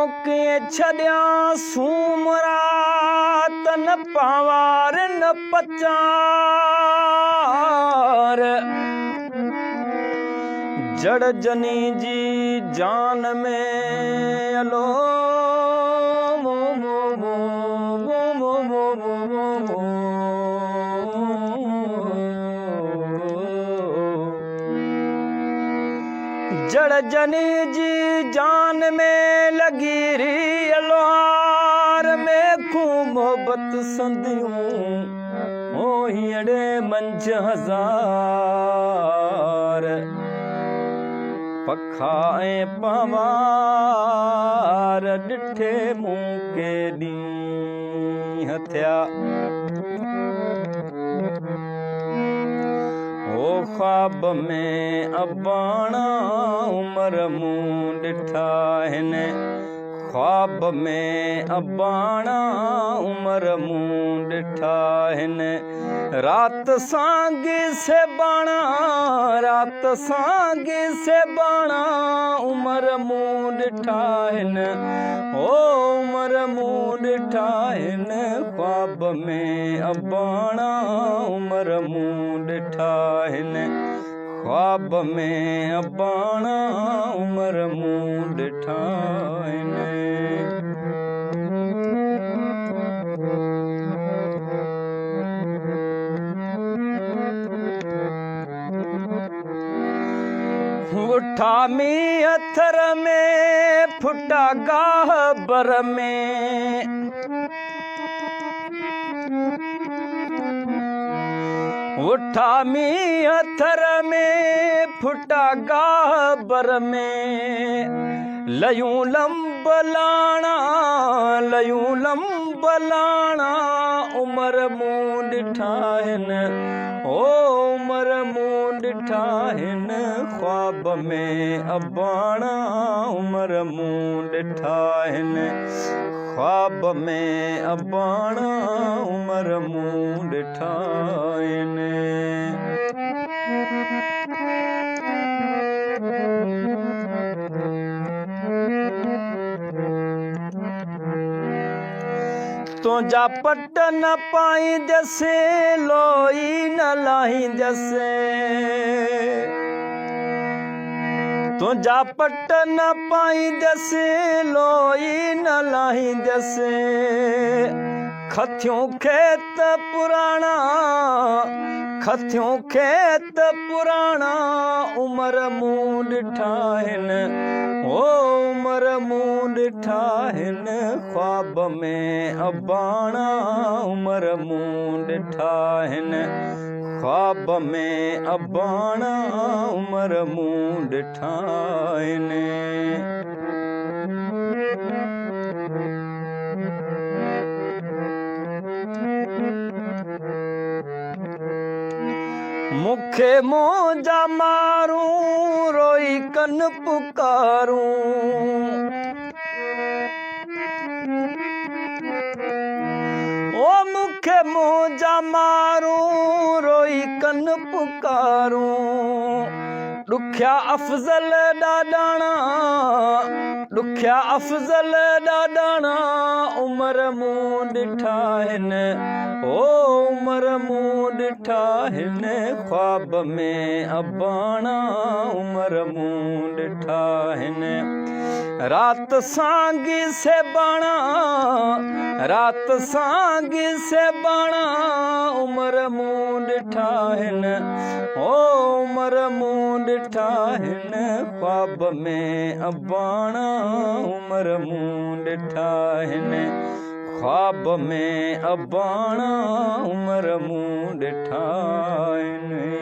آئون ڪيئن ڇڏيان سومرا تن پنهوار نه پچار. جڙ جني جي جان ۾ الو جڙ جني جي جان ۾ لڳي ري لوهار ۾ کون محبت سنديون هو هينئڙي منجهه هزار پکا ۽ پنهوار ڏٺي مون ڪي ڏينهن ٿيا. هو خواب ۾ اباڻا عمر مون ڏٺا هن خواب ۾ اباڻا عمر مون ڏٺا هن رات سانگي سيباڻا رات سانگي سيباڻا عمر مون ڏٺا هن هو عمر مون ڏٺا هن خواب ۾ اباڻا عمر مون ڏٺا هن خواب ۾ اباڻا عمر مون ڏٺا هن. وٺا مينهن ٿر ۾، ڦٽا گاهه بر ۾. وٺا مينهن ٿر ۾، ڦٽا گاهه بر ۾، ليون لنب لاڻا، ليون لنب لاڻا، عمر مون ڏٺا هن، او عمر مون ڏٺا هن، خواب ۾ اباڻا، عمر مون ڏٺا هن. خواب ۾ اباڻا عمر مون ڏٺا آهن. تنهنجا پٽ نه پائيندس، لوئي نه لاهيندس. تنهنجا پٽ نه پائيندس، لوئي نه لاهيندس. کٿيون کيت پراڻا، کٿيون کيت پراڻا، عمر مون ڏٺا هن، او عمر مون ڏٺا هن، خواب ۾ اباڻا، عمر مون ڏٺا هن. خواب ۾ اباڻا عمر مون ڏٺا آهن. مون کي منهنجا مارون روئي ڪن پڪارون. او مون کي منهنجا مارون روئي ڪن پڪارون ڏکيا افضل ڏاڏاڻا ڏکيا افضل ڏاڏاڻا عمر مون ڏٺا هن او عمر مون ڏٺا هن خواب ۾ اباڻا عمر مون ڏٺا هن رات سانگي سيباڻا رات سانگي سيباڻا عمر مون ڏٺا هن او عمر مون ڏٺا هن خواب ۾ اباڻا عمر مون ڏٺا هن خواب ۾ اباڻا عمر مون ڏٺا هن.